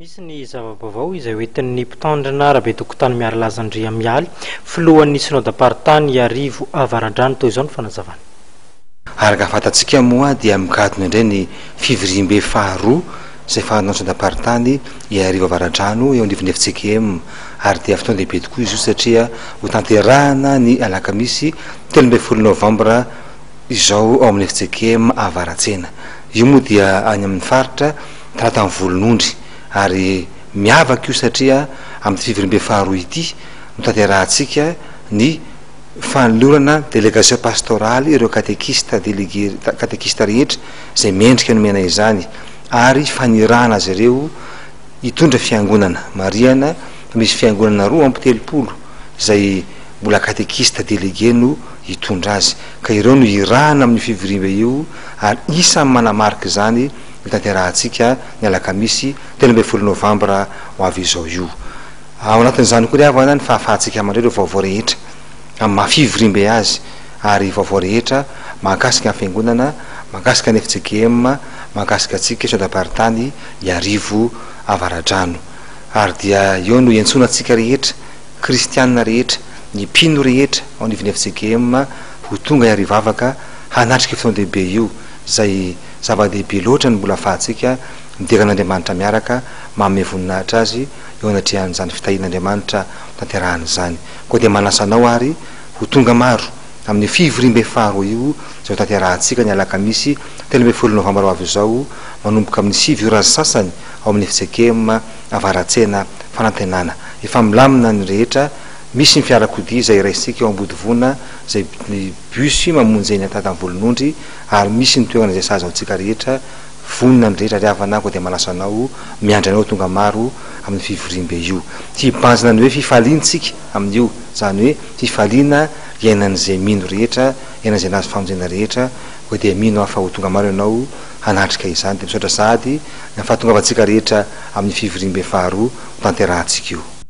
Misy ny zava-baovao izay hoentin'ny mpitandrina Rabetokotany Miarilaza Andriamialy, filohan'ny Synodam-paritany Iarivo Avaradrano, toy izao ny fanazavany. Araka ny fantatsika moa dia mikatona indray ny fivoriambe faharoa izay fanaon'ny Synodam-paritany Iarivo Avaradrano eo anivon'ny FJKM ary dia fotoan-dehibe tokoa izy io satria hotanterahana ny alakamisy 13 novambra izao ao amin'ny FJKM Avaratsena. Io moa dia any amin'ny faritra Talatan'ny Volonondry ary miavaka io satria amin'ity fivoriambe faharoa ity no tanterahantsika ny fanolorana délégation pastorale ireo katekista délégué katekista rehetra izay mendrika nomena izany ary fanirahana azy ireo hitondra fiangonana. Marihana fa misy fiangonana 32 izay mbola katekista délégué no hitondra azy ka ireo no irahana amin'io fivoriambe io ary isan'ny manamarika izany hotanterahantsika ny alakamisy 13 novambra ho avy izao io. Ao anatin'izany koa ry havana ny fahafahantsika mandray ireo vaovao rehetra amin'ny maha fivoriambe azy ary vaovao rehetra mahakasika ny fiangonana, mahakasika ny fjkm, mahakasika antsika Sodam-paritany Iarivo Avaradrano. Ary dia eo no iantsoana antsika rehetra, kristianina rehetra, ny mpino rehetra ao anivon'ny fjkm ho tonga hiarivavaka hanatrika io fotoan-dehibe io izay Zava-dehibe loatra ny mbola afahantsika midera an'Andriamanitra miaraka, manome voninahitra Azy eo anatrehan'izany fitahian'Andriamanitra hotanterahana izany. Koa dia manasa anao ary ho tonga maro amin'io fivoriambe faharoa io izay hotanterahantsika ny alakamisy 13 novambra ho avy izao manomboka amin'ny 9 ora sy sasany ao amin'ny fjkm Avaratsena Fanantenana. Efa milamina ny rehetra, misy ny fiarakodia izay raisintsika eo Ambodivona izay ny bus mamonjy eny Antatanvolonondry ary misy ny toerana izay sahaza ho antsika rehetra, vonona ny rehetra ry havana koa dia manasa anao, miandry anao tonga maro amin'ny fivoriambe io. Hibanjina ny hoe fifaliantsika amin'io, izany hoe fifaliana iainan'izay mino rehetra, iainan'izay nahazo famonjena rehetra, koa dia mino aho fa ho tonga maro ianao hanatrika izany, dia misaotra sahady ny amin'ny fahatongavantsika rehetra amin'ny fivoriambe faharoa ho tanterahantsika io.